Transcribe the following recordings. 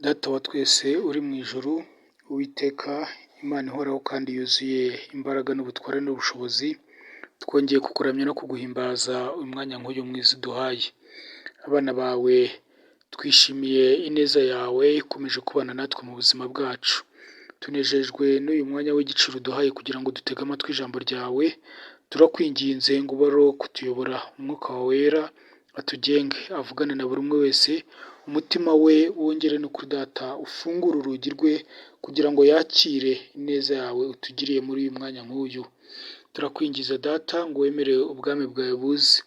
Data wa twese uri mu ijuru, Uwiteka Imana ihoraho kandi yuzuye imbaraga n'ubutware n'ubushobozi, twongeye kukuramya no kuguhimbaza umwanya nk'uyu mwiza uduhaye. Abana bawe twishimiye ineza yawe ikomeje kubana natwe mu buzima bwacu. Tunejejwe n'uyu mwanya w'igiciro uduhaye kugira ngo dutege amatwi ijambo ryawe, turakwinginze ngo ube ari uwo kutuyobora, Umwuka wawe wera atugenge, avugane na buri umwe wese, umutima we wongere no kuri Data ufungure urugi rwe kugira ngo yakire ineza yawe utugiriye muri uyu mwanya nk'uyu. Turakwingiza Data ngo wemere ubwami bwawe buze.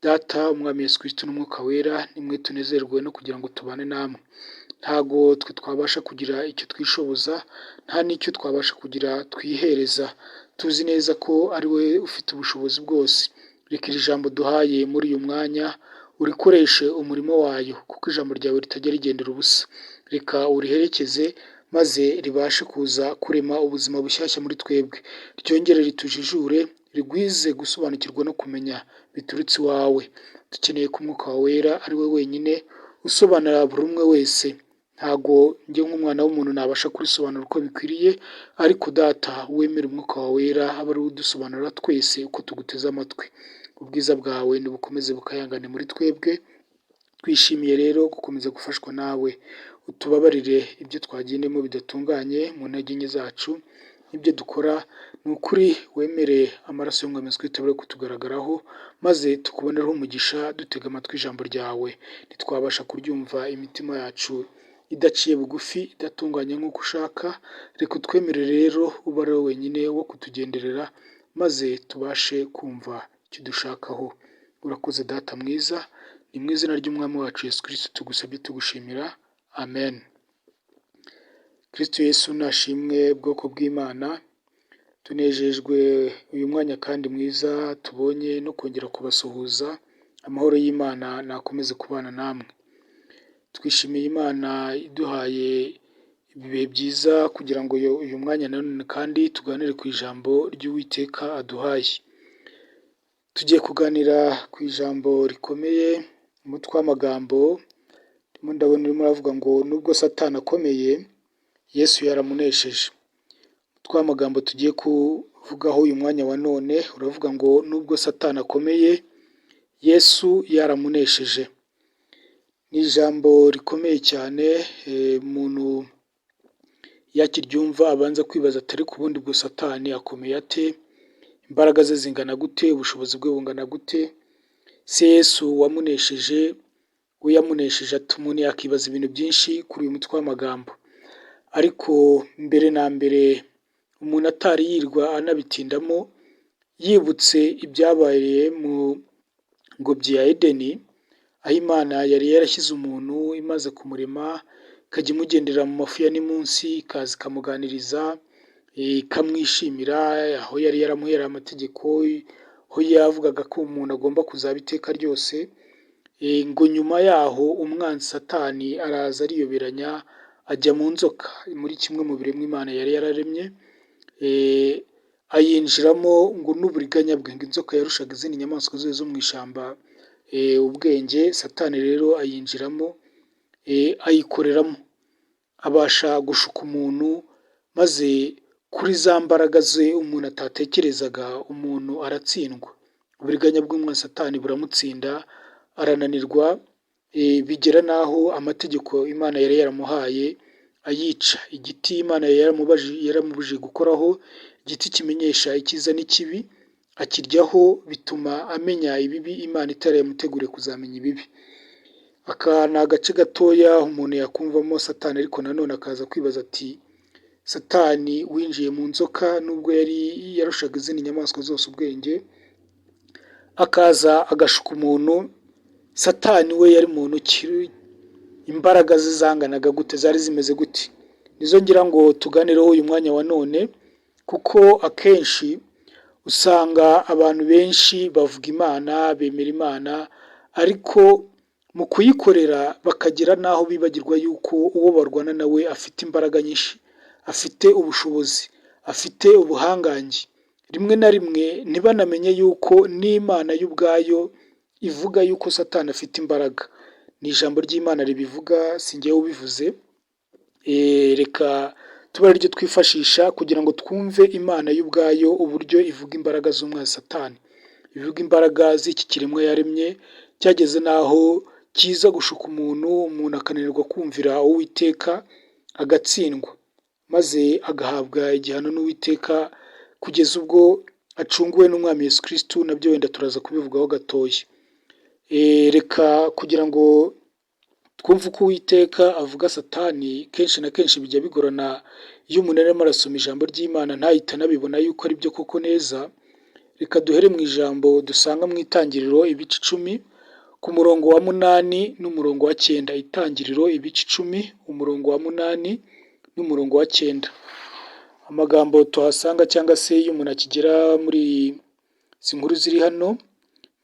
Data, Umwami Yesu Kristo n'Umwuka Wera, nimwe tunezerwe no kugira ngo tubane namwe. Ntago twe twabasha kugira icyo twishoboza, nta n'icyo twabasha kugira twihereza. Tuzi neza ko ari wowe ufite ubushobozi bwose. Reka iri jambo duhaye muri uyu mwanya urikoreshe umurimo wayo, kuko ijambo ryawe ritajya rigendera ubusa. Reka uriherekeze maze ribashe kuza kurema ubuzima bushyashya muri twebwe, ryongere ritujijure, rigwize gusobanukirwa no kumenya biturutse iwawe. Dukeneye ko Umwuka wawe Wera ari we wenyine usobanurira buri umwe wese. Ntago njye nk'umwana w'umuntu nabasha kurisobanura uko bikwiriye, ariko Data wemere Umwuka wawe Wera abe ari we udusobanurira twese uko tuguteze amatwi. Ubwiza bwawe nibukomeze bukayangane muri twebwe, twishimiye rero gukomeza gufashwa nawe. Utubabarire ibyo twagendemo bidatunganye mu ntege nke zacu n'ibyo dukora, ni ukuri wemere amaraso y'Umwami Yesu Kristo abe kutugaragaraho, maze tukubonereho umugisha dutega amatwi ijambo ryawe. Ntitwabasha kuryumva imitima yacu idaciye bugufi, idatunganye nk'uko ushaka, reka utwemerere rero ube ari wowe wenyine wo kutugenderera, maze tubashe kumva icyo udushakaho. Urakoze Data mwiza, ni mu izina ry'Umwami wacu Yesu Kristo tugusabye tugushimira, amen. Kristo Yesu nashimwe bwoko bw'Imana, tunejejwe uyu mwanya kandi mwiza tubonye no kongera kubasuhuza, amahoro y'Imana nakomeze kubana namwe. Twishimiye Imana iduhaye ibihe byiza kugira ngo uyu mwanya nanone kandi tuganire ku ijambo ry'Uwiteka aduhaye. Tugiye kuganira ku ijambo rikomeye, umutwe w'amagambo ndimo ndabona urimo uravuga ngo nubwo Satani akomeye, Yesu yaramunesheje. Umutwe w'amagambo tugiye kuvugaho uyu mwanya wa none uravuga ngo nubwo Satani akomeye, Yesu yaramunesheje. Ni ijambo rikomeye cyane, umuntu iyo akiryumva abanza kwibaza ati ariko ubundi ubwo Satani akomeye ate? Imbaraga ze zingana gute? Ubushobozi bwe bungana gute? Se Yesu wamunesheje, we yamunesheje ate? Umuntu yakibaza ibintu byinshi kuri uyu mutwe w'amagambo. Ariko mbere na mbere umuntu atari yirwa anabitindamo, yibutse ibyabaye mu ngobyi ya Edeni, aho Imana yari yarashyize umuntu imaze kumurema, ikajya imugenderera mu mafu ya nimunsi, ikaza ikamuganiriza, ikamwishimira, aho yari yaramuhereye amategeko, aho yavugaga ko umuntu agomba kuzaba iteka ryose, ngo nyuma yaho umwanzi Satani araza ariyoberanya ajya mu nzoka, muri kimwe mu biremwa Imana yari yararemye, ayinjiramo ngo n'uburiganya bwe, ngo inzoka yarushaga izindi nyamaswa zose zo mu ishyamba ubwenge, Satani rero ayinjiramo ayikoreramo, abasha gushuka umuntu, maze kuri za mbaraga ze umuntu atatekerezaga, umuntu aratsindwa. Uburiganya bw'umwanzi Satani buramutsinda, arananirwa, bigera n'aho amategeko Imana yari yaramuhaye ayica. Igiti Imana yari yaramubujije gukoraho, igiti kimenyesha icyiza n'ikibi, akiryaho bituma amenya ibibi Imana itari yaramuteguriye kuzamenya ibibi. Aka ni agace gatoya umuntu yakumvamo Satani, ariko nanone akaza kwibaza ati Satani winjiye mu nzoka nubwo yari yarushaga izindi nyamaswa zose ubwenge, akaza agashuka umuntu, Satani we yari muntu ki? Imbaraga ze zanganaga gute? Zari zimeze gute? Nizo ngira ngo tuganireho uyu mwanya wa none, kuko akenshi usanga abantu benshi bavuga Imana, bemera Imana, ariko mu kuyikorera bakagera n'aho bibagirwa yuko uwo barwana nawe afite imbaraga nyinshi, afite ubushobozi, afite ubuhangange. Rimwe na rimwe ntibanamenye yuko n'Imana yo ubwayo ivuga yuko Satani afite imbaraga. Ni ijambo ry'Imana ribivuga, si njyewe ubivuze. Reka tube ariryo twifashisha kugira ngo twumve Imana yo ubwayo uburyo ivuga imbaraga z'umwanzi Satani, ivuga imbaraga z'iki kiremwa yaremye cyageze n'aho kiza gushuka umuntu, umuntu akananirwa kumvira Uwiteka agatsindwa, maze agahabwa igihano n'Uwiteka kugeza ubwo acunguwe n'Umwami Yesu Kristo, nabyo wenda turaza kubivugaho gatoya. Reka kugira ngo twumve uko Uwiteka avuga Satani, kenshi na kenshi bijya bigorana iyo umuntu arimo arasoma ijambo ry'Imana ntahite anabibona yuko ari byo koko neza. Reka duhere mu ijambo dusanga mu Itangiriro ibice 10 ku murongo wa 8 n'umurongo wa 9. Itangiriro ibice 10 umurongo wa 8 n'umurongo wa 9. Amagambo tuhasanga cyangwa se iyo umuntu akigera muri izi nkuru ziri hano,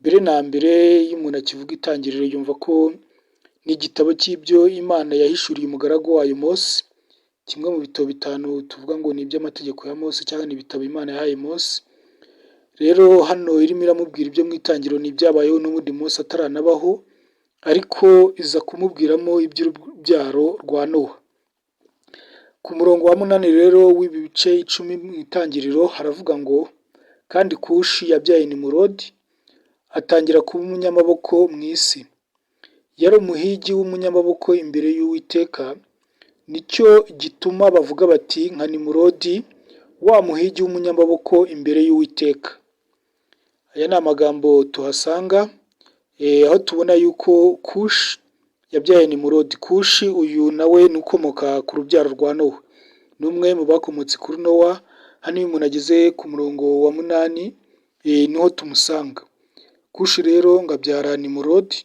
mbere na mbere iyo umuntu akivuga Itangiriro yumva ko ni igitabo cy'ibyo Imana yahishuriye umugaragu wayo Mose, kimwe mu bitabo 5 tuvuga ngo ni iby'amategeko ya Mose cyangwa ni ibitabo Imana yahaye Mose. Rero hano irimo iramubwira ibyo mu itangiriro ni ibyabayeho n'ubundi Mose ataranabaho, ariko iza kumubwiramo iby'urubyaro rwa Nowa. Ku murongo wa 8 rero w'ibi bice 10 mu Itangiriro haravuga ngo: "Kandi Kushi yabyaye Nimurodi, atangira kuba umunyamaboko mu isi. Yari umuhigi w'umunyamaboko imbere y'Uwiteka, nicyo gituma bavuga bati nka Nimurodi, wa muhigi w'umunyamaboko imbere y'Uwiteka." Aya ni amagambo tuhasanga, aho tubona yuko Kushi yabyaye Nimurodi. Kushi uyu nawe ni ukomoka ku rubyaro rwa Nowa, ni umwe mu bakomotse kuri Nowa. Hano iyo umuntu ageze ku murongo wa 8 niho tumusanga. Kushi rero ngo abyara Nimurodi,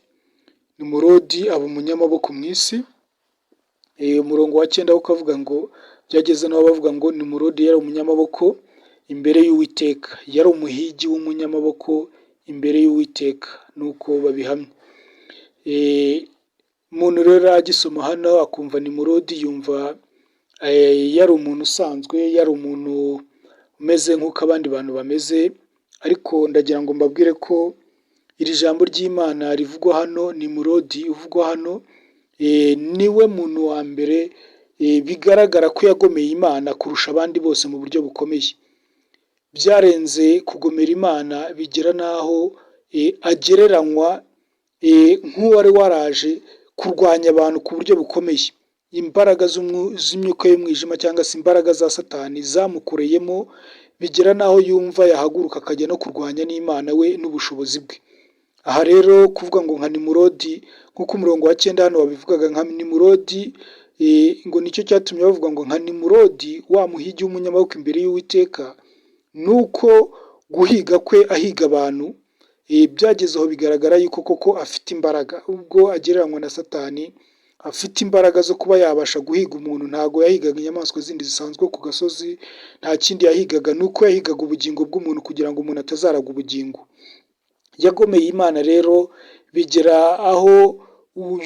Nimurodi aba umunyamaboko mu isi. Umurongo wa 9 ukavuga ngo byageze n'aho bavuga ngo Nimurodi yari umunyamaboko imbere y'Uwiteka, yari umuhigi w'umunyamaboko imbere y'Uwiteka, nuko babihamya. Umuntu rero agisoma hano akumva Nimurodi, yumva yari umuntu usanzwe, yari umuntu umeze nk'uko abandi bantu bameze, ariko ndagira ngo mbabwire ko iri jambo ry'Imana rivugwa hano, Nimurodi uvugwa hano, niwe muntu wa mbere bigaragara ko yagomeye Imana kurusha abandi bose mu buryo bukomeye. Byarenze kugomera Imana bigera n'aho agereranywa nk'uwari waraje kurwanya abantu ku buryo bukomeye. Imbaraga z'imyuka y'umwijima cyangwa se imbaraga za Satani zamukoreyemo, bigera n'aho yumva yahaguruka akajya no kurwanya n'Imana we n'ubushobozi bwe. Aha rero kuvuga ngo nka Nimurodi, nk'uko umurongo wa 9 hano wabivugaga, nka Nimurodi, ngo nicyo cyatumye bavuga ngo nka Nimurodi wa muhigi w'umunyamaboko imbere y'Uwiteka, nuko guhiga kwe ahiga abantu byageze aho bigaragara yuko koko afite imbaraga, ubwo agereranywa na Satani, afite imbaraga zo kuba yabasha guhiga umuntu. Ntabwo yahigaga inyamaswa zindi zisanzwe ku gasozi, nta kindi yahigaga, ni uko yahigaga ubugingo bw'umuntu kugira ngo umuntu atazaragwa ubugingo. Yagomeye Imana rero bigera aho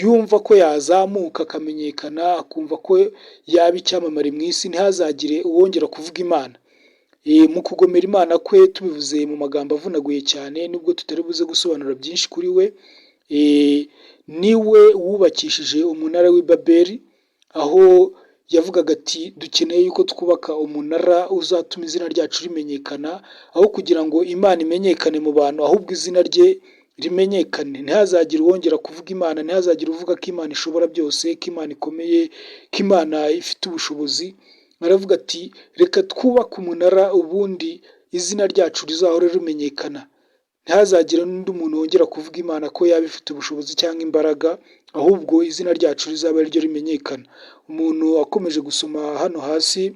yumva ko yazamuka akamenyekana, akumva ko yaba icyamamare mu isi, ntihazagire uwongera kuvuga Imana. Mu kugomera Imana kwe, tubivuze mu magambo avunaguye cyane, nubwo tutari buze gusobanura byinshi kuri we, niwe wubakishije umunara w'i Babeli, aho yavugaga ati dukeneye yuko twubaka umunara uzatuma izina ryacu rimenyekana, aho kugira ngo Imana imenyekane mu bantu, ahubwo izina rye rimenyekane, ntihazagire uwongera kuvuga Imana, ntihazagire uvuga ko Imana ishobora byose, ko Imana ikomeye, ko Imana ifite ubushobozi. Aravuga ati reka twubake umunara, ubundi izina ryacu rizahore rimenyekana, ntihazagire n'undi muntu wongera kuvuga Imana ko yaba ifite ubushobozi cyangwa imbaraga, ahubwo izina ryacu rizaba ariryo rimenyekana. Umuntu akomeje gusoma hano hasi,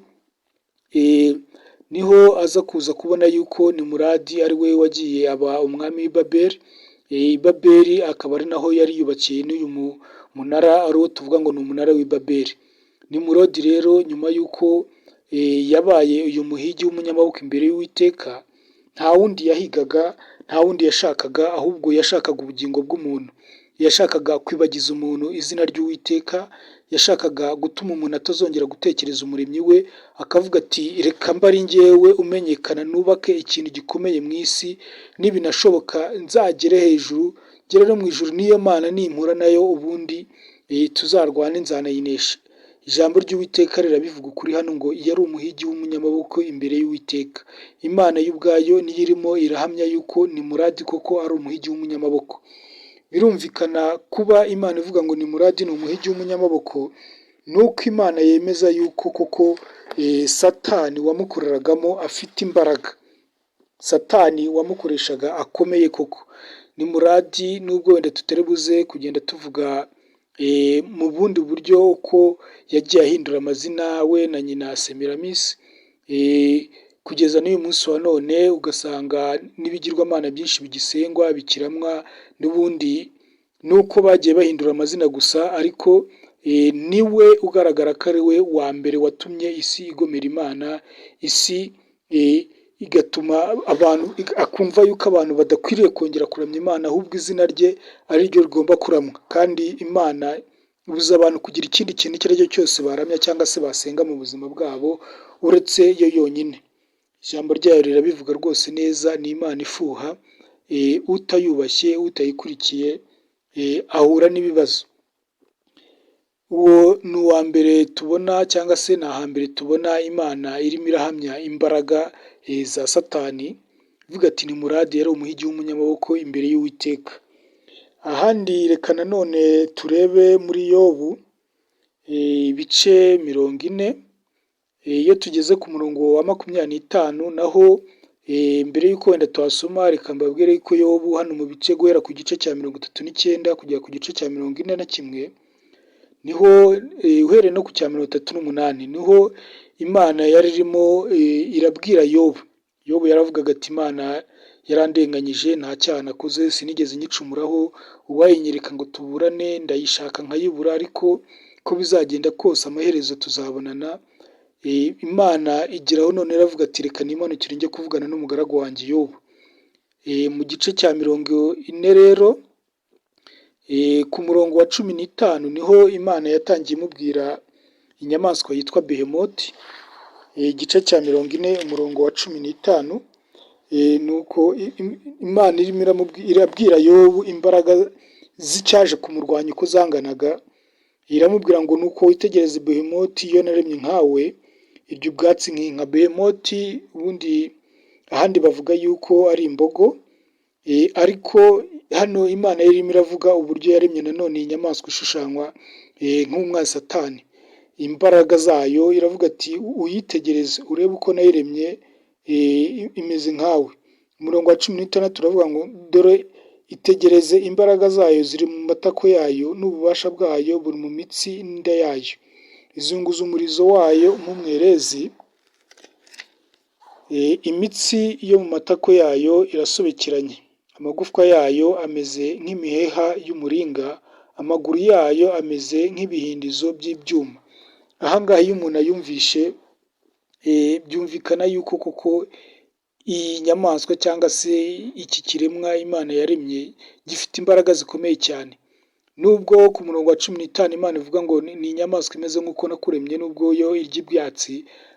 niho aza kuza kubona yuko Nimuradi ari we wagiye aba umwami w'i Babeli, i Babeli akaba ari naho yari yubakiye n'uyu munara ari wo tuvuga ngo ni umunara w'i Babeli. Nimurodi rero nyuma y'uko yabaye uyu muhigi w'umunyamaboko imbere y'Uwiteka, nta wundi yahigaga, nta wundi yashakaga, ahubwo yashakaga ubugingo bw'umuntu. Yashakaga kwibagiza umuntu izina ry'Uwiteka, yashakaga gutuma umuntu atazongera gutekereza umuremyi we, akavuga ati reka mbe ari njyewe umenyekana, nubake ikintu gikomeye mu isi, nibinashoboka nzagere hejuru, ngere no mu ijuru, niyo Mana nimpura nayo ubundi tuzarwane nzanayinesha. Ijambo ry'Uwiteka rirabivuga ukuri hano ngo yari umuhigi w'umunyamaboko imbere y'Uwiteka. Imana yo ubwayo niyo irimo irahamya yuko Nimuradi koko ari umuhigi w'umunyamaboko. Birumvikana kuba Imana ivuga ngo Nimuradi ni umuhigi w'umunyamaboko, ni uko Imana yemeza yuko koko Satani wamukoreragamo afite imbaraga. Satani wamukoreshaga akomeye koko. Nimuradi nubwo wenda tutari buze kugenda tuvuga mu bundi buryo uko yagiye ahindura amazina we na nyina Semiramis, kugeza n'uyu munsi wa none ugasanga n'ibigirwamana byinshi bigisengwa bikiramwa, n'ubundi nuko bagiye bahindura amazina gusa, ariko niwe ugaragara ko ari we wa mbere watumye isi igomera Imana, isi igatuma abantu akumva yuko abantu badakwiriye kongera kuramya Imana, ahubwo izina rye ari ryo rigomba kuramwa, kandi Imana ibuza abantu kugira ikindi kintu icyo ari cyo cyose baramya cyangwa se basenga mu buzima bwabo uretse yo yonyine. Ijambo ryayo rirabivuga rwose neza, ni Imana ifuha, utayubashye, utayikurikiye ahura n'ibibazo. Uwo ni uwa mbere tubona cyangwa se ni ahambere tubona Imana irimo irahamya imbaraga za Satani, ivuga ati Nimuradi yari umuhigi w'umunyamaboko imbere y'Uwiteka. Ahandi reka nanone turebe muri Yobu ibice 40, iyo tugeze ku murongo wa 25 naho mbere y'uko wenda tuhasoma reka mbabwire ko Yobu hano mu bice guhera ku gice cya 39 kugera ku gice cya 41, niho uhereye no ku cya 38 niho Imana yari irimo irabwira Yobu. Yobu yaravugaga ati Imana yarandenganyije, nta cyaha nakoze, sinigeze nyicumuraho, uwayinyereka ngo tuburane ndayishaka nkayibura, ariko ko bizagenda kose amaherezo tuzabonana. Imana igeraho none iravuga ati reka nimanukire njye kuvugana n'umugaragu wanjye Yobu. Mu gice cya 40 rero ku murongo wa 15 niho Imana yatangiye imubwira inyamaswa yitwa Behemoti. Igice cya 40 umurongo wa 15, ni uko Imana irimo irabwira Yobu imbaraga z'icyaje kumurwanya uko zanganaga, iramubwira ngo nuko witegereze Behemoti iyo naremye nkawe, irya ubwatsi nk'inka. Behemoti ubundi ahandi bavuga yuko ari imbogo, ariko hano Imana irimo iravuga uburyo yaremye nanone iyi nyamaswa ishushanywa nk'umwasatani. Imbaraga zayo iravuga ati uyitegereze urebe uko nayiremye imeze nkawe. Umurongo wa 16 uravuga ngo dore itegereze imbaraga zayo ziri mu matako yayo, n'ububasha bwayo buri mu mitsi n'inda yayo. Izunguza umurizo wayo nk'umwerezi, imitsi yo mu matako yayo irasobekeranye, amagufwa yayo ameze nk'imiheha y'umuringa, amaguru yayo ameze nk'ibihindizo by'ibyuma. Aha ngaha iyo umuntu ayumvishe byumvikana yuko koko iyi nyamaswa cyangwa se iki kiremwa Imana yaremye gifite imbaraga zikomeye cyane. Nubwo ku murongo wa 15 Imana ivuga ngo ni inyamaswa imeze nk'uko nakuremye, nubwo yo irya ibyatsi,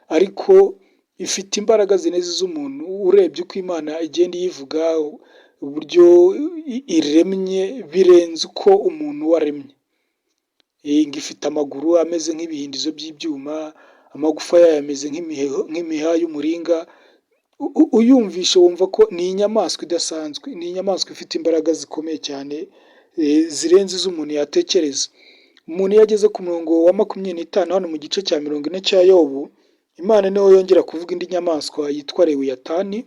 ariko ifite imbaraga zirenze iz'umuntu. Urebye uko Imana igenda iyivuga, uburyo iremye birenze uko umuntu we aremye. Ngo ifite amaguru ameze nk'ibihindizo by'ibyuma, amagufa yayo ameze nk'imiheha y'umuringa. Uyumvishe wumva ko ni inyamaswa idasanzwe, ni inyamaswa ifite imbaraga zikomeye cyane zirenze iz'umuntu yatekereza. Umuntu iyo ageze ku murongo wa 25 hano mu gice cya 40 cya Yobu, Imana niho yongera kuvuga indi nyamaswa yitwa Lewiyatani.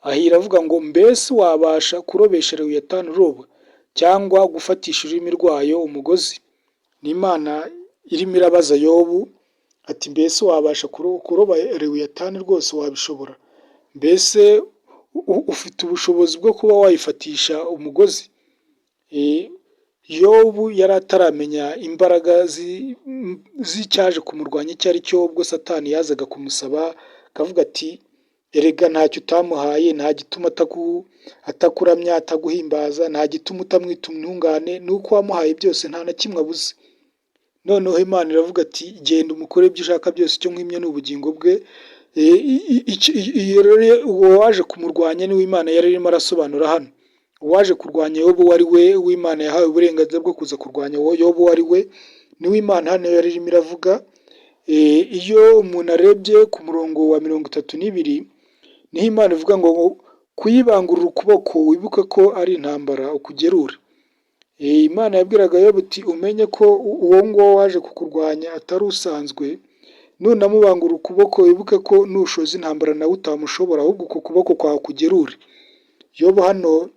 Aha iravuga ngo mbese wabasha kurobesha Lewiyatani uroba, cyangwa gufatisha ururimi rwayo umugozi? Ni Imana irimo irabaza Yobu ati mbese wabasha kuroba Lewiyatani rwose wabishobora? Mbese ufite ubushobozi bwo kuba wayifatisha umugozi? Yobu yari ataramenya imbaraga z'icyaje kumurwanya icyo ari cyo, ubwo Satani yazaga kumusaba akavuga ati erega ntacyo utamuhaye, nta gituma atakuramya, ataguhimbaza, nta gituma utamwita intungane, ni uko wamuhaye byose nta na kimwe abuze. Noneho Imana iravuga ati genda umukore ibyo ushaka byose, icyo nkwimye ni ubugingo bwe. Uwo waje kumurwanya niwe Imana yari irimo arasobanura hano. Uwaje kurwanya Yobu uwo ari we, uw'Imana yahawe uburenganzira bwo kuza kurwanya Yobu uwo ari we, Niwe Imana hano yari irimo iravuga. Iyo umuntu arebye ku murongo wa 32, niho Imana ivuga ngo kuyibangurira ukuboko wibuke ko ari intambara ukugerure. Imana yabwiraga Yobu iti umenye ko uwo nguwo waje kukurwanya atari usanzwe, nunamubangura ukuboko wibuke ko nushoza intambara nawe utamushobora, ahubwo uko kuboko kwawe kugerure. Yobu hano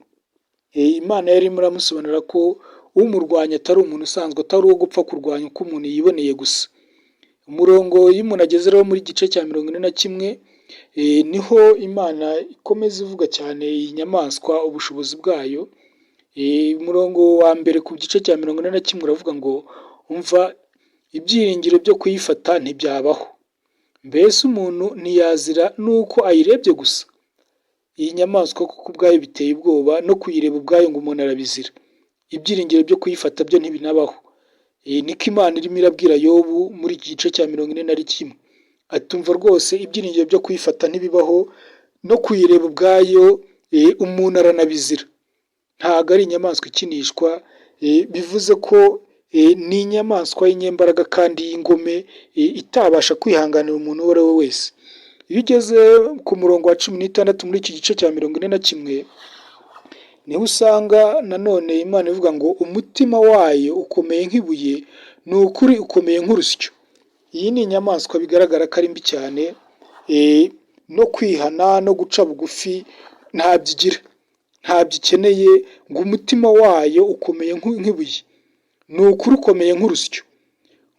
Imana yari irimo iramusobanurira ko umurwanya atari umuntu usanzwe, atari uwo gupfa kurwanya uko umuntu yiboneye gusa. Umurongo iyo umuntu ageze rero muri gice cya 41, niho Imana ikomeza ivuga cyane iyi nyamaswa ubushobozi bwayo. Umurongo wa mbere ku gice cya 41 uravuga ngo umva, ibyiringiro byo kuyifata ntibyabaho. Mbese umuntu ntiyazira n'uko ayirebye gusa? Iyi nyamaswa kuko ubwayo biteye ubwoba, no kuyireba ubwayo ngo umuntu arabizira. Ibyiringiro byo kuyifata byo ntibinabaho. Niko Imana irimo irabwira Yobu muri iki gice cya 41. Atumva rwose ibyiringiro byo kuyifata ntibibaho, no kuyireba ubwayo umuntu aranabizira. Ntabwo ari inyamaswa ikinishwa, bivuze ko ni inyamaswa y'inyembaraga kandi y'ingome, itabasha kwihanganira umuntu uwo ari we wese. Iyo ugeze ku murongo wa 16 muri iki gice cya 41, niho usanga nanone Imana ivuga ngo umutima wayo ukomeye nk'ibuye, ni ukuri ukomeye nk'urusyo. Iyi ni inyamaswa bigaragara ko ari mbi cyane, no kwihana no guca bugufi ntabyo igira, ntabyo ikeneye, ngo umutima wayo ukomeye nk'ibuye, ni ukuri ukomeye nk'urusyo.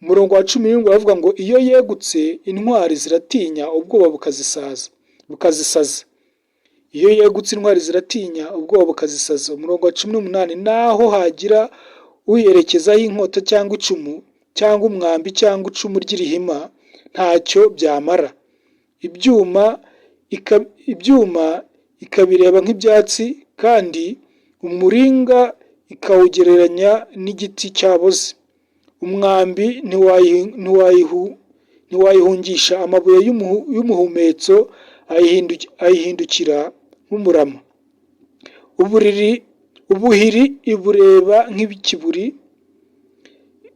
Umurongo wa 17 uravuga ngo iyo yegutse intwari ziratinya, ubwoba bukazisaza. Iyo yegutse intwari ziratinya, ubwoba bukazisaza. Umurongo wa 18, naho hagira uyerekezaho inkota cyangwa icumu cyangwa umwambi cyangwa icumu ry'irihima, ntacyo byamara. Ibyuma ikabireba nk'ibyatsi, kandi umuringa ikawugereranya n'igiti cyaboze. Umwambi ntiwayihungisha, amabuye y'umuhumetso ayihindukira nk'umurama. Ubuhiri ibureba nk'ikiburi,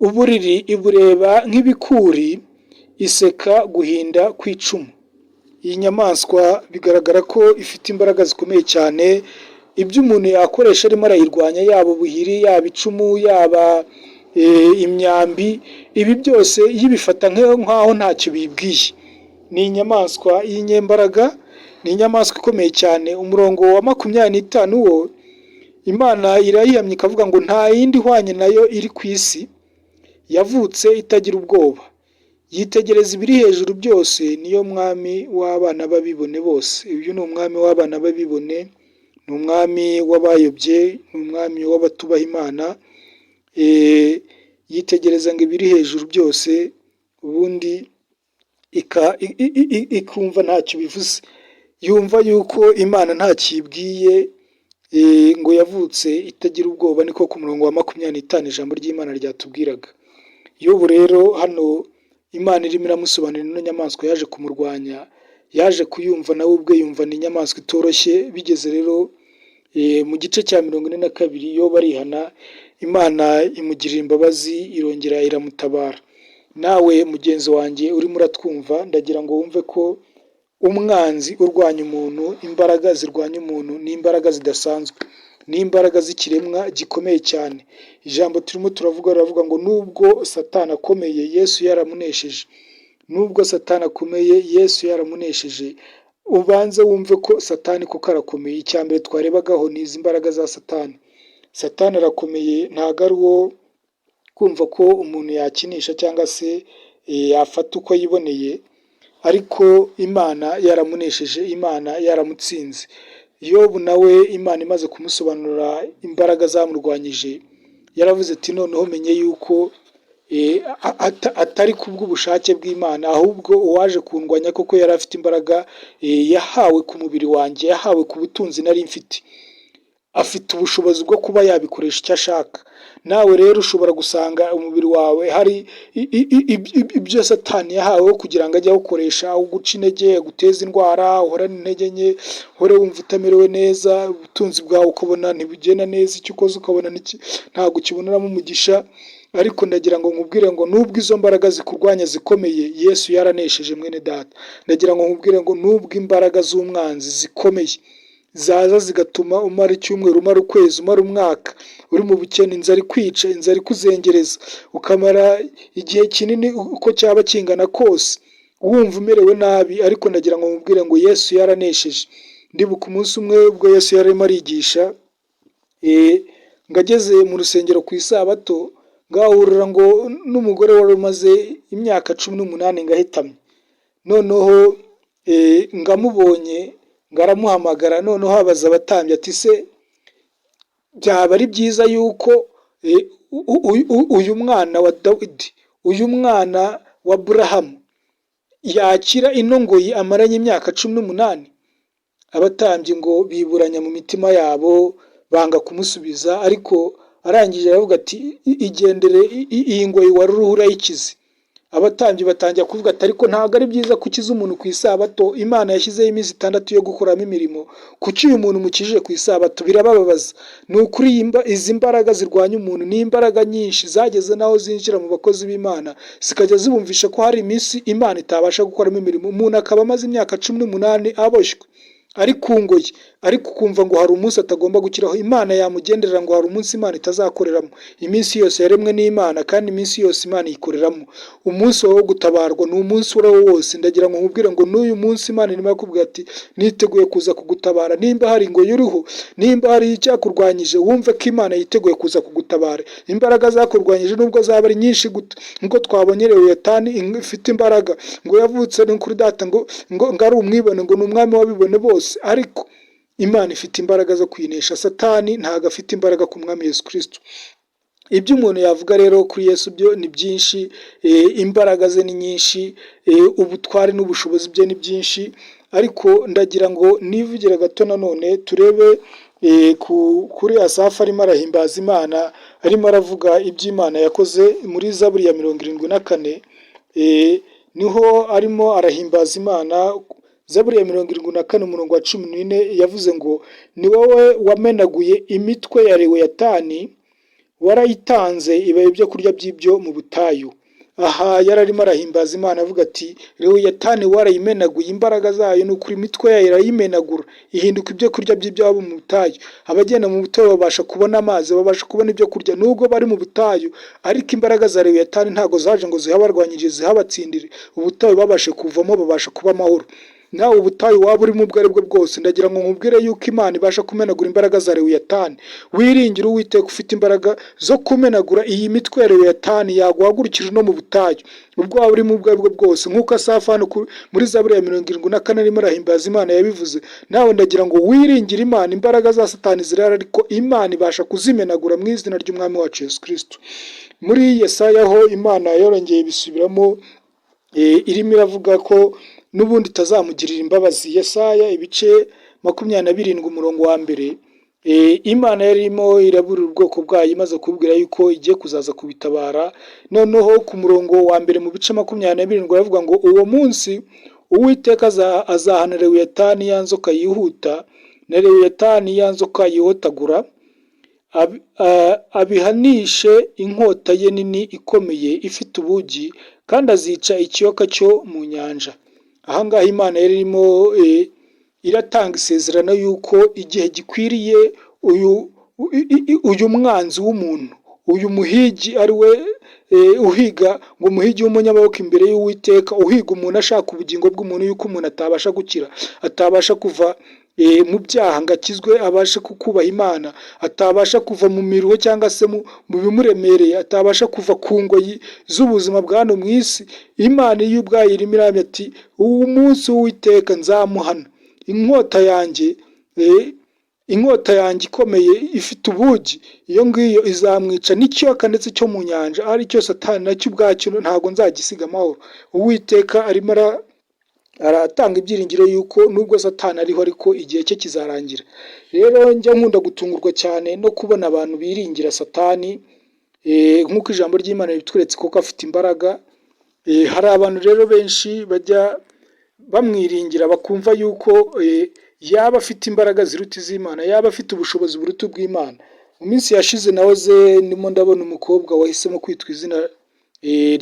uburiri ibureba nk'ibikuri, iseka guhinda kw'icumu. Iyi nyamaswa bigaragara ko ifite imbaraga zikomeye cyane, ibyo umuntu yakoresha arimo arayirwanya, yaba ubuhiri, yaba icumu, yaba imyambi, ibi byose yibifata nk'aho ntacyo bibwiye. Ni inyamaswa y'inyembaraga, ni inyamaswa ikomeye cyane. Umurongo wa 25 wo Imana irayihamya ikavuga ngo nta yindi ihwanye nayo iri ku isi, yavutse itagira ubwoba, yitegereza ibiri hejuru byose, niyo mwami w'abana b'abibone bose. Uyu ni umwami w'abana b'abibone, ni umwami w'abayobye, ni umwami w'abatubaha Imana, yitegereza ngo ibiri hejuru byose, ubundi ikumva ntacyo bivuze. Yumva yuko Imana ntacyo ibwiye, ngo yavutse itagira ubwoba, niko ku murongo wa 25 ijambo ry'Imana ryatubwiraga. Yobu rero hano Imana irimo iramusobanurira ino nyamaswa yaje kumurwanya, yaje kuyumva nawe ubwe yumva ni inyamaswa itoroshye. Bigeze rero mu gice cya 42, Yobu arihana, Imana imugirira imbabazi, irongera iramutabara. Nawe mugenzi wanjye urimo uratwumva, ndagira ngo wumve ko umwanzi urwanya umuntu, imbaraga zirwanya umuntu ni imbaraga zidasanzwe, ni imbaraga z'ikiremwa gikomeye cyane. Ijambo turimo turavuga riravuga ngo nubwo Satani akomeye, Yesu yaramunesheje. Nubwo Satani akomeye, Yesu yaramunesheje. Ubanze wumve ko Satani koko arakomeye. Icya mbere twarebagaho ni izi mbaraga za Satani. Satani arakomeye, ntabwo ari uwo kumva ko umuntu yakinisha cyangwa se yafata uko yiboneye, ariko Imana yaramunesheje, Imana yaramutsinze. Yobu nawe Imana imaze kumusobanurira imbaraga zamurwanyije, yaravuze ati noneho menye yuko atari kubw'ubushake bw'Imana, ahubwo uwaje kundwanya koko yari afite imbaraga yahawe ku mubiri wanjye, yahawe ku butunzi nari mfite. Afite ubushobozi bwo kuba yabikoresha icyo ashaka. Nawe rero ushobora gusanga umubiri wawe hari ibyo Satani yahawe kugira ngo ajye awukoresha, uguca intege, aguteze indwara, uhorane intege nke, uhore wumva utamerewe neza, ubutunzi bwawe ukabona ntibugenda neza, icyo ukoze ukabona ntabwo ukiboneramo umugisha. Ariko ndagira ngo nkubwire ngo nubwo izo mbaraga zikurwanya zikomeye, Yesu yaranesheje, mwene data. Ndagira ngo nkubwire ngo nubwo imbaraga z'umwanzi zikomeye zaza zigatuma umara icyumweru, umara ukwezi, umara umwaka uri mu bukene, inzara ikwica, inzara ikuzengereza, ukamara igihe kinini uko cyaba kingana kose wumva umerewe nabi, ariko ndagira ngo nkubwire ngo Yesu yaranesheje. Ndibuka umunsi umwe ubwo Yesu yari arimo arigisha, ngo ageze mu rusengero ku isabato, ngahurira ngo n'umugore wari umaze imyaka 18 ngo ahetamye. Noneho ngo amubonye ngo aramuhamagara, noneho abaza abatambyi ati: "Se byaba ari byiza yuko uyu mwana wa Dawidi, uyu mwana wa Aburahamu, yakira ino ngoyi amaranye imyaka 18?" Abatambyi ngo biburanya mu mitima yabo, banga kumusubiza, ariko arangije aravuga ati: "Igendere, iyi ngoyi wari uriho urayikize." Abatambyi batangira kuvuga ati: "Ariko ntabwo ari byiza gukiza umuntu ku isabato, Imana yashyizeho iminsi 6 yo gukoramo imirimo, kuki uyu muntu mukijije ku isabato?" Birabababaza. Ni ukuri izi mbaraga zirwanya umuntu ni imbaraga nyinshi zageze n'aho zinjira mu bakozi b'Imana, zikajya zibumvisha ko hari iminsi Imana itabasha gukoramo imirimo. Umuntu akaba amaze imyaka 18 aboshywe, ari ku ngoyi, ariko ukumva ngo hari umunsi atagomba gukiraho, Imana yamugenderera, ngo hari umunsi Imana itazakoreramo. Iminsi yose yaremwe n'Imana, kandi iminsi yose Imana iyikoreramo. Umunsi wawe wo gutabarwa ni umunsi uwo ari wo wose. Ndagira ngo nkubwire ngo n'uyu munsi Imana irimo irakubwira ati: "Niteguye kuza kugutabara." Nimba hari ingoyi uriho, nimba hari icyakurwanyije, wumve ko Imana yiteguye kuza kugutabara. Imbaraga zakurwanyije nubwo zaba ari nyinshi gute, nkuko twabonye Lewiyatani ifite imbaraga, ngo yavutse ni kuri data ngo ari umwibone, ngo ni umwami w'abibone bose, ariko Imana ifite imbaraga zo kuyinesha. Satani ntabwo afite imbaraga ku Mwami Yesu Kristo. Ibyo umuntu yavuga rero kuri Yesu byo ni byinshi, imbaraga ze ni nyinshi, ubutware n'ubushobozi bye ni byinshi, ariko ndagira ngo nivugire gato nanone turebe kuri Asafu arimo arahimbaza Imana, arimo aravuga ibyo Imana yakoze muri Zaburi ya 74, niho arimo arahimbaza Imana. Zaburi ya 74 umurongo wa 14 yavuze ngo: "Ni wowe wamenaguye imitwe ya Lewiyatani, warayitanze iba ibyo kurya by'ibyo mu butayu." Aha yari arimo arahimbaza Imana avuga ati: "Lewiyatani warayimenaguye, imbaraga zayo ni ukuri, imitwe yayo irayimenagura ihinduka ibyo kurya by'ibyabo mu butayu." Abagenda mu butayu babasha kubona amazi, babasha kubona ibyo kurya nubwo bari mu butayu, ariko imbaraga za Lewiyatani ntabwo zaje ngo zihabarwanyije, zihabatsindire. Ubutayu babashe kuvamo, babasha kuba amahoro. Nawe ubutayu waba urimo ubwo ari bwo bwose, ndagira ngo nkubwire yuko Imana ibasha kumenagura imbaraga za Lewiyatani. Wiringire Uwiteka ufite imbaraga zo kumenagura iyi mitwe ya Lewiyatani yaguhagurukije no mu butayu, ubwo waba urimo ubwo ari bwo bwose. Nk'uko Asafu hano muri Zaburi ya 74 arimo arahimbaza Imana yabivuze, nawe ndagira ngo wiringire Imana. Imbaraga za Satani zirahari, ariko Imana ibasha kuzimenagura mu izina ry'Umwami wacu Yesu Kristo. Muri Yesaya ho Imana yorongeye ibisubiramo, irimo iravuga ko n'ubundi itazamugirira imbabazi. Yesaya ibice 27 umurongo wa 1, Imana yarimo iraburira ubwoko bwayo imaze kububwira yuko igiye kuzaza kubitabara. Noneho ku murongo wa 1 mu bice 27 aravuga ngo: "Uwo munsi Uwiteka azahana Lewiyatani ya nzoka yihuta, na Lewiyatani ya nzoka yihotagura, abihanishe inkota ye nini ikomeye ifite ubugi, kandi azica ikiyoka cyo mu nyanja." Aha ngaha Imana yari irimo iratanga isezerano y'uko igihe gikwiriye uyu mwanzi w'umuntu, uyu muhigi ari we uhiga, ngo umuhigi w'umunyamaboko imbere y'Uwiteka, uhiga umuntu ashaka ubugingo bw'umuntu, yuko umuntu atabasha gukira, atabasha kuva mu byaha ngo akizwe abashe kukubaha Imana, atabasha kuva mu miruho cyangwa se mu bimuremereye, atabasha kuva ku ngoyi z'ubuzima bwa hano mu isi. Imana iyo ubwayo irimo iramya ati: "Uwo munsi w'Uwiteka nzamuhana inkota yanjye, inkota yanjye ikomeye ifite ubugi, iyo ngiyo izamwica n'ikiyoka ndetse cyo mu nyanja, aricyo Satani, nacyo ubwacyo ntabwo nzagisiga amahoro." Uwiteka arimo aratanga ibyiringiro yuko nubwo Satani ariho, ariko igihe cye kizarangira. Rero njya nkunda gutungurwa cyane no kubona abantu biringira Satani, nk'uko ijambo ry'Imana ritweretse koko afite imbaraga. Hari abantu rero benshi bajya bamwiringira, bakumva yuko yaba afite imbaraga ziruta iz'Imana, yaba afite ubushobozi buruta ubw'Imana. Mu minsi yashize nahoze ndimo ndabona umukobwa wahisemo kwitwa izina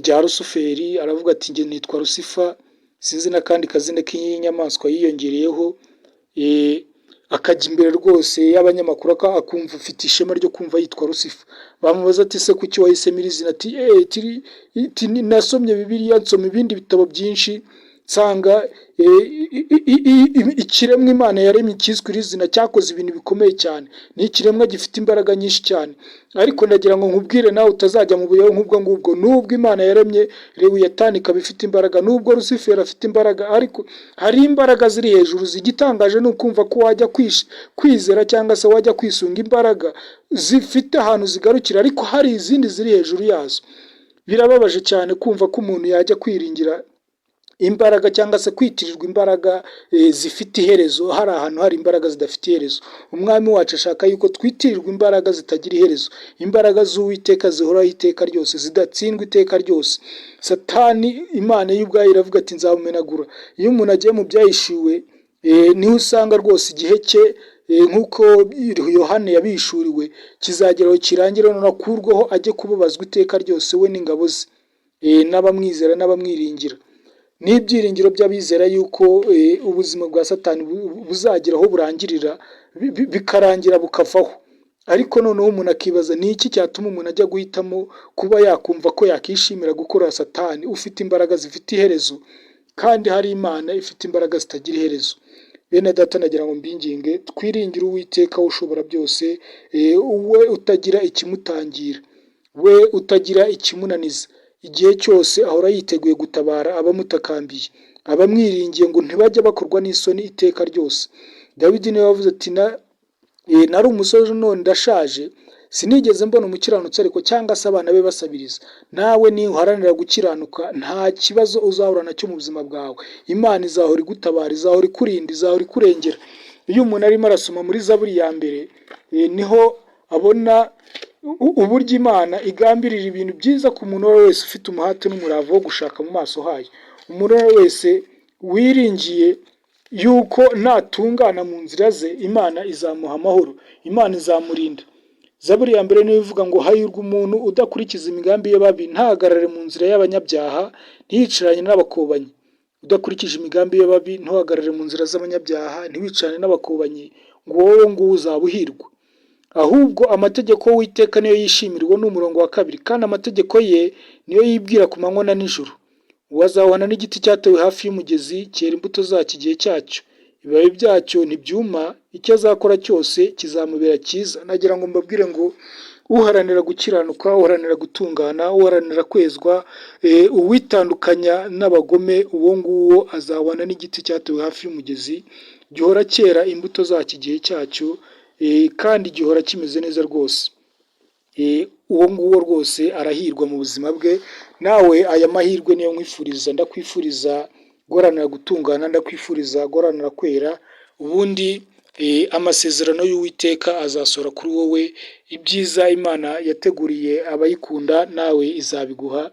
rya Rusuferi, aravuga ati njye nitwa Rusifa, sinzi n'akandi kazina k'inyamaswa yiyongereyeho, akajya imbere rwose y'abanyamakuru akumva afite ishema ryo kumva yitwa Rusifa. Bamubaza ati se kuki wahisemo iri zina? Ati nasomye Bibiliya, nsoma ibindi bitabo byinshi, nsanga ikiremwa Imana yaremye cyiswe iri zina cyakoze ibintu bikomeye cyane, ni ikiremwa gifite imbaraga nyinshi cyane. Ariko ndagira ngo nkubwire nawe utazajya mu buyobe nk'ubwo ngubwo, nubwo Imana yaremye Lewiyatani ikaba ifite imbaraga, nubwo Rusiferi afite imbaraga, ariko hari imbaraga ziri hejuru. Igitangaje ni ukumva ko wajya kwizera cyangwa se wajya kwisunga imbaraga zifite ahantu zigarukira, ariko hari izindi ziri hejuru yazo. Birababaje cyane kumva ko umuntu yajya kwiringira imbaraga cyangwa se kwitirirwa imbaraga zifite iherezo, hari ahantu hari imbaraga zidafite iherezo. Umwami wacu ashaka yuko twitirirwa imbaraga zitagira iherezo, imbaraga z'Uwiteka zihoraho iteka ryose, zidatsindwa iteka ryose. Satani Imana yo ubwayo iravuga ati nzamumenagura. Iyo umuntu agiye mu byahishuwe, niho usanga rwose igihe cye, nk'uko Yohana yabihishuriwe, kizageraho kirangire, noneho akurweho ajye kubabazwa iteka ryose we n'ingabo ze, n'abamwizera n'abamwiringira. N'ibyiringiro by'abizera yuko ubuzima bwa Satani buzagera aho burangirira, bikarangira bukavaho. Ariko noneho umuntu akibaza ni iki cyatuma umuntu ajya guhitamo kuba yakumva ko yakishimira gukorera Satani ufite imbaraga zifite iherezo, kandi hari Imana ifite imbaraga zitagira iherezo. Bene data, nagira ngo mbinginge twiringire Uwiteka ushobora byose, we utagira ikimutangira, we utagira ikimunaniza. Igihe cyose ahora yiteguye gutabara abamutakambiye, abamwiringiye ngo ntibajya bakorwa n'isoni iteka ryose. Dawidi niwe wavuze ati nari umusore none ndashaje, sinigeze mbona umukiranutsi ariko cyangwa se abana be basabiriza. Nawe niuharanira gukiranuka nta kibazo uzahura nacyo mu buzima bwawe. Imana izahora igutabara, izahora ikurinda, izahora ikurengera. Iyo umuntu arimo arasoma muri Zaburi ya mbere, niho abona uburyo Imana igambirira ibintu byiza ku muntu uwo ari we wese ufite umuhate n'umurava wo gushaka mu maso hayo. Umuntu uwo ari we wese wiringiye yuko natungana mu nzira ze, Imana izamuha amahoro, Imana izamurinda. Zaburi ya mbere niyo ivuga ngo hahirwa umuntu udakurikiza imigambi y'ababi, ntahagarare mu nzira y'abanyabyaha, ntiyicaranye n'abakobanyi. Udakurikije imigambi y'ababi, ntuhagarare mu nzira z'abanyabyaha, ntiwicarane n'abakobanyi, ngo wowe nguwo uzaba uhirwa. Ahubwo amategeko y'Uwiteka niyo yishimirwa, ni umurongo wa kabiri, kandi amategeko ye niyo yibwira ku manywa na nijoro. Uwo azahwana n'igiti cyatewe hafi y'umugezi, cyera imbuto zacyo igihe cyacyo, ibibabi byacyo ntibyuma, icyo azakora cyose kizamubera cyiza. Nagira ngo mbabwire ngo uharanira gukiranuka, uharanira gutungana, uharanira kwezwa, uwitandukanya n'abagome, uwo nguwo azahwana n'igiti cyatewe hafi y'umugezi, gihora cyera imbuto zacyo igihe cyacyo, kandi gihora kimeze neza rwose. Uwo nguwo rwose arahirwa mu buzima bwe. Nawe aya mahirwe niyo nkwifuriza, ndakwifuriza guharanira gutungana, ndakwifuriza guharanira kwera, ubundi amasezerano y'Uwiteka azasohora kuri wowe, ibyiza Imana yateguriye abayikunda nawe izabiguha,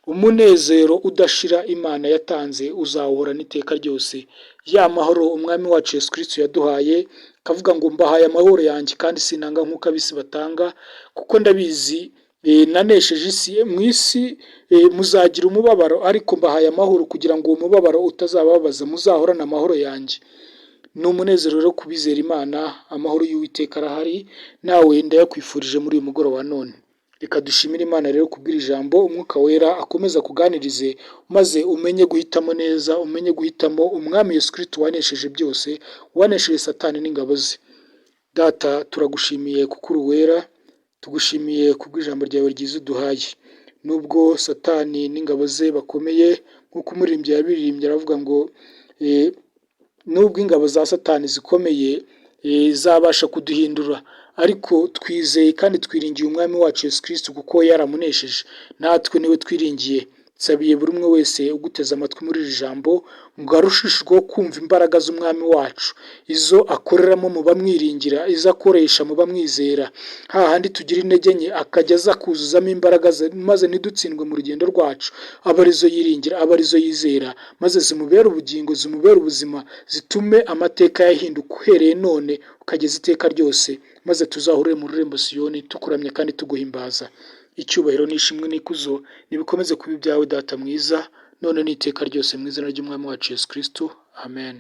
umunezero udashira Imana yatanze uzawuhorana iteka ryose. Ya mahoro Umwami wacu Yesu Kristo yaduhaye, akavuga ngo mbahaye amahoro yanjye kandi sinanga nk'uko ab'isi batanga, kuko ndabizi nanesheje isi. Mu isi muzagira umubabaro, ariko mbahaye amahoro kugira ngo uwo mubabaro utazababaza, muzahorane amahoro yanjye. Ni umunezero rero kubizera Imana, amahoro y'Uwiteka arahari, nawe ndayakwifurije muri uyu mugoroba wa none. Reka dushimire Imana rero kubw'iri jambo, Umwuka Wera akomeza akuganirize, maze umenye guhitamo neza, umenye guhitamo Umwami Yesu Kristo wanesheje byose, wanesheje Satani n'ingabo ze. Data, turagushimiye kuko uri uwera, tugushimiye kubw'ijambo ryawe ryiza uduhaye. Nubwo Satani n'ingabo ze bakomeye, nk'uko umuririmbyi yabiririmbye aravuga ngo nubwo ingabo za Satani zikomeye zabasha kuduhindura, ariko twizeye kandi twiringiye Umwami wacu Yesu Kristo kuko yaramunesheje. Natwe niwe twiringiye. Nsabiye buri umwe wese uguteze amatwi muri iri jambo ngo arushishweho kumva imbaraga z'Umwami wacu, izo akoreramo mu bamwiringira, izo akoresha mu bamwizera, hahandi tugira intege nke akajya aza kuzuzamo imbaraga ze maze ntidutsindwe mu rugendo rwacu, abe arizo yiringira, abe arizo yizera, maze zimubere ubugingo, zimubere ubuzima, zitume amateka yahinduka uhereye none ukageza iteka ryose, maze tuzahurire mu rurembo Siyoni tukuramya kandi tuguhimbaza. Icyubahiro n'ishimwe n'ikuzo nibikomeze kuba ibyawe Data mwiza, none n'iteka ryose mu izina ry'Umwami wacu Yesu Kristo, amen.